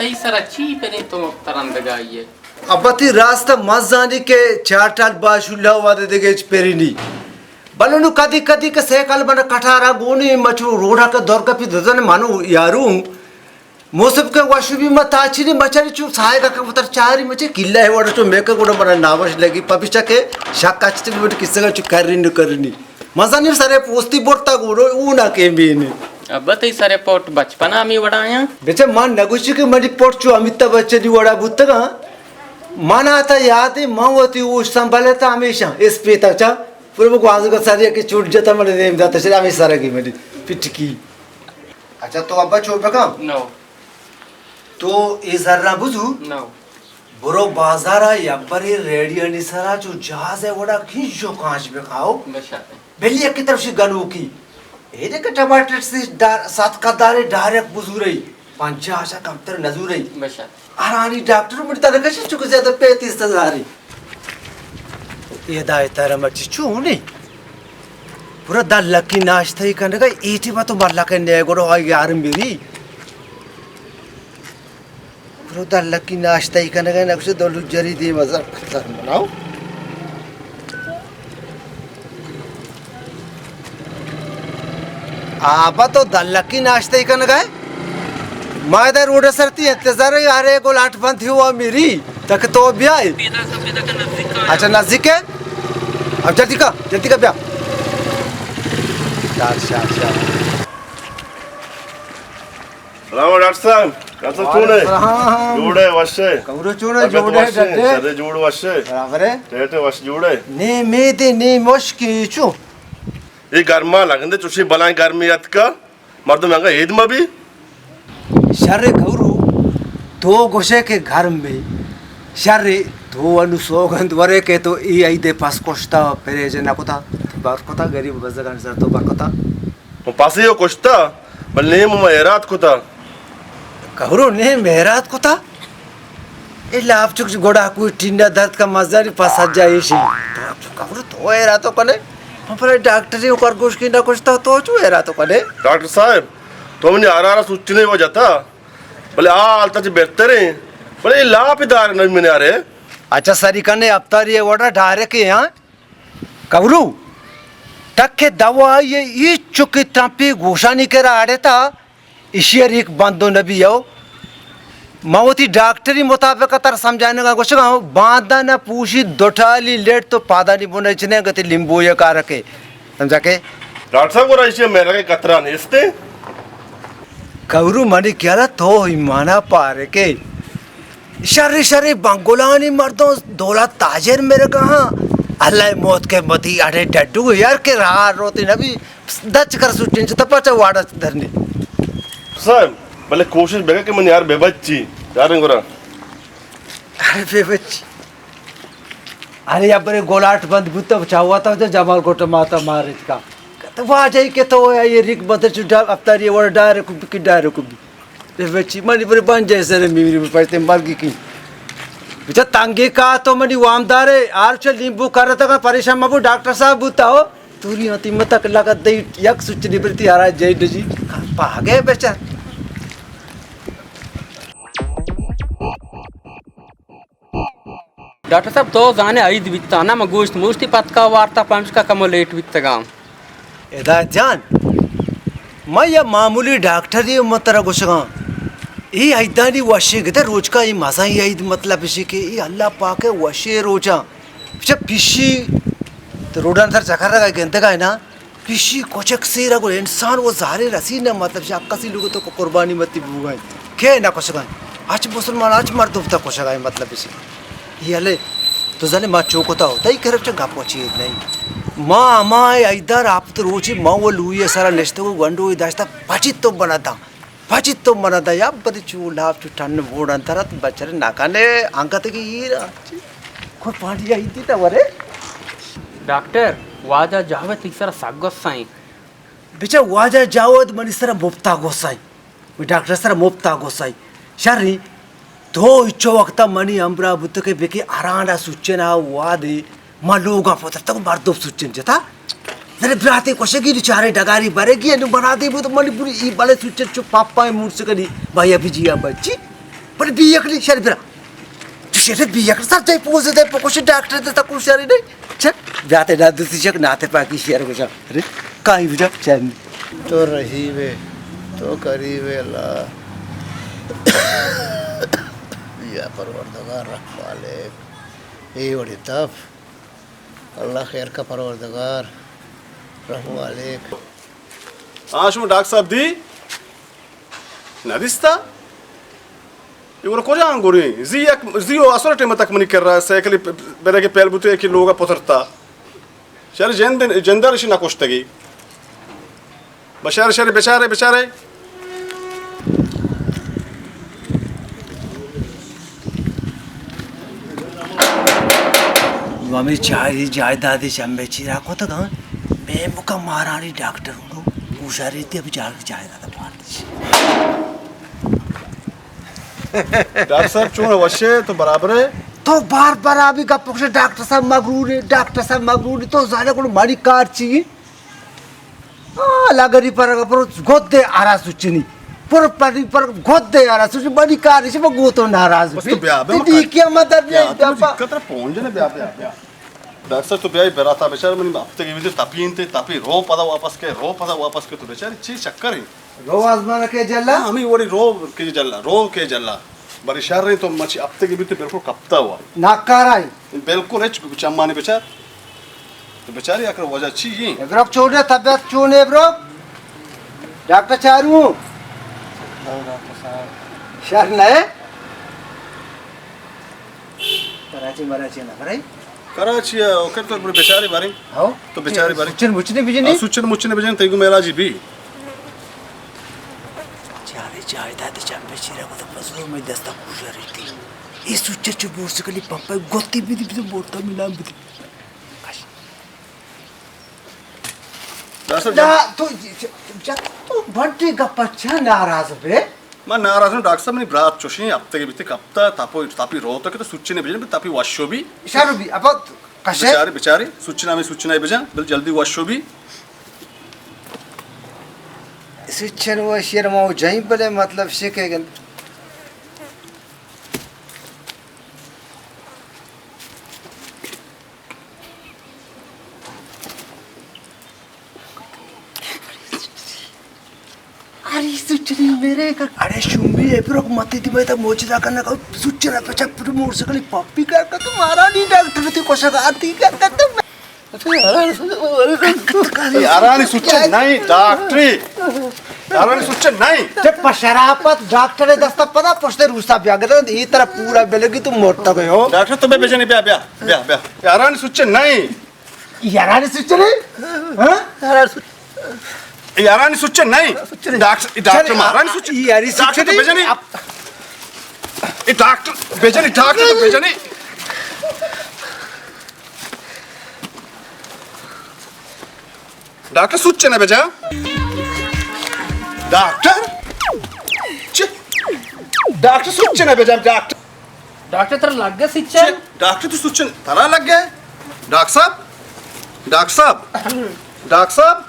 اے سرا چی پریں تو ترندگائی ئے؟ ابا تئی راست، من زانی کہ چار ٹال باشولا وہدے دگہ ہچ پرینی۔ بلے نوں کدی کدی کہ سائیکل من کٹارا گونی مچو روڈا کہ دور کپی دزن منو یارو۔ موسم کہ وش بی ما تاچینی مچاری چو سائیگا کہ وتر چاری مچے کلا ہے وڑا چو میکا گوڑا من ناوش لگی پمیشا کہ شک اچتی بٹ کسگا چو کرنی کرنی۔ مزنی سرے پوستی برتا گورو او نا کہ بینی۔ ابا تئی سرے پوٹ بچپنا ہمی وڑایاں۔ بچہ من نگوشی کہ منی پوٹ چو امیتا بچہ دی وڑا بوتگا۔ من آتا یادی من وتی اوش سنبھلتا ہمیشہ اسپیتا چا۔ پر بگو آزو کا سریا کہ چوٹ جتا من نیم داتا شر ہمی سرگی منی پٹکی۔ اچھا تو ابا چو بکن۔ نو۔ تو اے زرا بزو۔ نو۔ برو بازارا یبرے ریڑیانی سرا چو جہازے وڑا کیچ و کانچ بکاؤ۔ بشر۔ بلی یکی طرف شی گنوکی۔ اے دے کہ ٹماٹر سی ڈار-، سات قدارے ڈائریکٹ بزورئی۔ پنجاہ اشا کمتر نزورئی۔ بشر۔ آرانی ڈاکٹر مڑی تنکشی چکو زیادہ پینتیس ہزاری۔ اے دائے تارا مرچی چونی؟ پورا دلکی ناشتہ ہی کنگا ایٹی با تو ملک نے گڑو آئی یار میری۔ برو دلکی ناشتہ ای کنگا نقش دو لجری دی مزر کتر مناو۔ آبا تو دلکی ناشتہ ای کنگا ہے؟ ما ادا روڈ سر تی انتظار ہے، یارے گو لاٹ بند ہوا میری، تک تو بیائے۔ اچھا نزدیک ہے؟ اب جلدی کا، جلدی کا بیا۔ شار، شار، شار۔ سلام ڈاکٹر صاحب، ڈاکٹر صاحب چون ہے؟ وعلیکم السلام۔ جوڑ ہے، وش ہے؟ کورو چون ہے؟ طبیعت جوڑ ہے، وش ہے؟ ڈڈے؟ سرے جوڑ وش ہے؟ برابر ہے؟ ٹیٹے وش جوڑ ہے؟ نیم اے دے، نیم وش کی چو۔ اے گرما لگندے، چوشی بلائیں گرمی اتکا، مردم انگا اید ما بی۔ شر کورو، تو گوشے کہ گرم بی۔ شر تو انو سوگند ورے کہ تو ای عید پس کشتا، پریج نہ کتا، بر کتا، غریب بزگان سر تو بر کتا۔ من پسے و کشتا، بل نیم ما ایرات کتا۔ کہرو نیم ایرات کتا؟ اے لاپ چک گڑا کوئی ٹینڈا درد کا مزاری پس سجا ایشی۔ کہرو تو ایراتو کنے؟ من پر ڈاکٹری اوپر گوش کی نہ کشتا تو چو ایراتو کنے؟ ڈاکٹر صاحب، تو منی آرارا سوچنے و جتا، بلے آ حالت چ بہتریں، بلے اے لاپ دار نہ منارے۔ اچھا سری کنے اپتاری وڑا ڈائریکٹ ہاں۔ کورو، ٹکے دوائی ء ہچ چکے ترمپی گوشانی کرا اڑتا، ایشی ء ریک بندو نبی یو۔ ما وتی ڈاکٹری مطابق تر سمجھانگا گوشگا ہوں، باندا نہ پوشی دوٹالی لیٹ تو پادانی بنے چنے گتی لیمبو یہ کارکے۔ سمجھا کے؟ ڈاکٹر صاحب گورا ایشی میرا کے قطرہ نیستے؟ کورو منی خیالا تو ایمانا پارکے۔ شری شری بنگلانی مردم دولت تاجر مرگا ہاں۔ اللہ موت کے متی اڑے ڈڈو یار کے راہ روتی نبی دچ کر سوچن چتا پچا واڑا درنی۔ صاحب، بلے کوشش بگا کہ من یار بے بچی، یار گورا۔ ارے بے بچی۔ ارے یا برے گولاٹ بند بوتا چاہوا تا جمال گوٹ ماتا مارت کا۔ تو واجہ کہ تو یہ ریک بدر چ افطاری وڑ ڈائریکٹ کی ڈائریکٹ۔ بے بچی منی بری بن جائے سر میری پشتے مرگی کی۔ بچا تنگے کا تو منی وامدارے، آر چ لیمبو کرتا کا پریشان مبو ڈاکٹر صاحب بوتا ہو۔ توری آتی متک لگت دئی یک سچنی برتی آرا جئی ڈجی۔ پاگے بچا۔ ڈاکٹر صاحب تو زانے عید بیتا نا، من گوشت موشتی پتکا وارتا پمشکا کمو لیٹ بیتگاں۔ ہدایت جان، من یا معمولی ڈاکٹری من ترا گوشگاں۔ ای عیدانی وشی گدے روچ کا ای مزن عید مطلب اسی کہ ای اللہ پاک وشی روچاں۔ پچھا پیشی تو روڈان سر چکر لگا گندگا ہے نا، پیشی کچک سیرا گل انسان وہ زہرے رسی نہ مطلب شی اکسی لوگ تو قربانی متی بوگا ہے۔ کے نہ کشگا ہے؟ اچ مسلمان اچ مردم تا کشگا ہے مطلب اسی۔ یلے تو زنے ما چوکتا ہوتا ہی کرب چا گپ و چیر نہیں۔ ما ہما ایدار آپت روچی ما وہ لوی سرا نشتگو گنڈو داشتا پچی تو بنا دا۔ پچی تو منا دا یا بری چو لاپ چو ٹن بوڑن ترت بچر نہ کنے انگت کی ایر۔ کوئی پانی آئی تھی تا ورے۔ ڈاکٹر، واجہ جاوید تئی سرا سک غصہ ایں۔ بچا واجہ جاوید منی سرا مفتا غصہ ایں۔ منی ڈاکٹر سرا مفتا غصہ ایں۔ شری تو اچو وقتا منی ہمراہ بوتکے بکی ہرانڈا سوچنا وادے ما لوگا پترتگ مردم سوچن جتا۔ زرے براتے کشگی نی چارے ڈگاری برگی نو بنا دے بود منی بری ای بلے سوچن چو پاپا مورس کنی بھائی ابھی جی ابا چی۔ بلے بی عقلی شر برا۔ تو شر بی عقل سر جائی پوز دے پکوش ڈاکٹر دے تکو شر نہیں۔ چل، بیاتے نا دوستی چک ناتے پاکی شر گوشا۔ ارے، کائی بجا چند۔ تو رحیم ہے، تو کریم ہے اللہ۔ یا پروردگار رحم علیک۔ اے وڑی تف۔ اللہ خیر کا پروردگار۔ رحم علیک۔ آ شما ڈاکٹر صاحب دی؟ نہ دیستا؟ اے گڑا کجا انگوریں؟ زی یک، زی و اسر ٹیم تک منی کرا سائیکل پ-، بدے کہ پیل بوتے کہ لوگا پترتا۔ شر جند، جندر اشی نہ کشتگی۔ بشار شر بچارے، بچارے۔ و ہمے چاہی جائیدادی چمبے چیرا کتگاں۔ بے مکا مارانی ڈاکٹر ہوں۔ گوشاری تے اب جائیداد پارتی۔ ڈاکٹر صاحب، چون وشے؟ تو برابر ہے؟ تو بار بار آبی گپ کش، ڈاکٹر صاحب مغرور ہے، ڈاکٹر صاحب مغرور ہے۔ تو زانے کن مانی کار چی؟ آ، لگری پر، پر گد دے آرا سوچنی۔ پر پری پر گد دے آرا سوچنی، مانی کار چی؟ گو تو ناراض بس تو بی۔ بیا، بیا، تی مکا-، دی کیا مدد بیا، نہیں تو بیا۔ کتر پہنچ جنے، بیا، بیا، بیا۔ ڈاکٹر صاحب، تو بیائی براتا بچار، منی ہفتگی بیتی تپی انت، تپی رو پدا واپس کے، رو پدا واپس کے، تو بچاری چی چکر ہیں؟ رو آزمان کے جلا؟ ہاں، ہمیں وڑی رو کے جلا، رو کے جلا۔ بڑی شر ہیں تو مچی ہفتگی بیتی بالکل کپتا ہوا۔ ناکارا ہیں۔ بالکل ہچ چمانی بچار۔ تو بچاری اکر وجہ چی ہیں؟ ابرک چونے طبیعت چونے ابرک؟ ڈاکٹر چارو؟ ہاں، ڈاکٹر صاحب۔ شر نہ ہے؟ کراچی مراچی نہ کرے؟ کراچی ہے، اوکے، تو بڑے بیچارے بارے۔ ہاں۔ تو بیچارے بارے۔ سوچن مچنے بجنے؟ ہاں، سوچن مچنے بجنے، تیگو میرا جی بھی۔ چارے جائیداد چمبے چیرا کو تو پزور میں دستا کوشا رہتی۔ یہ سوچن چو بور سکلی پمپا گوتی بھی دی، بھی تو بورتا ملان بھی دی۔ ڈاکٹر صاحب، نہ، تو، تو بڈی گپ چا ناراض بے؟ من ناراض ہوں ڈاکٹر صاحب، منی برات چوشیں ہفتگی بیتی کپتا، تاپو، تاپی روت کہ تو سوچنے بجن، تاپی وشو بھی۔ شر بھی، اب کشے؟ بچاری، بچاری، سوچنا میں سوچنا بجن، بل جلدی وشو بھی۔ سوچن و شیر ما جائیں بلے مطلب شے کہ گند۔ ارے سوچنی میرے کا، ارے شومی ہے پرو متی دی میں تو موجودہ کرنا کا سوچنا پچا پوری موٹر سائیکل پپی کر کا تو مارا نہیں ڈاکٹر تی کوشا کا آتی کر کا تو۔ ارانی سوچن نہیں ڈاکٹری، ارانی سوچن نہیں۔ تے پہ شرافت ڈاکٹر دستا پدا پشت روسا بیا گرد، یہ طرح پورا بلگی تو مرتا گئے ہو۔ ڈاکٹر تمہیں بجنی بیا، بیا، بیا، بیا۔ ارانی سوچن نہیں۔ یارانی سوچنے؟ ہاں؟ یارانی سوچنے نہیں۔ ڈاکٹر، ڈاکٹر چلے، مارانی سوچنے۔ یاری ڈاکٹر تو سوچنے؟ بجنی۔ اے ڈاکٹر بجنی، ڈاکٹر تو بجنی۔ ڈاکٹر سوچنے بجا۔ ڈاکٹر؟ چ-، ڈاکٹر سوچنے بجا، ڈاکٹر۔ ڈاکٹر ترا لگ گئے سچن؟ چے؟ ڈاکٹر تو سچن ترا لگ گئے؟ ڈاکٹر صاحب، ڈاکٹر صاحب، ڈاکٹر صاحب،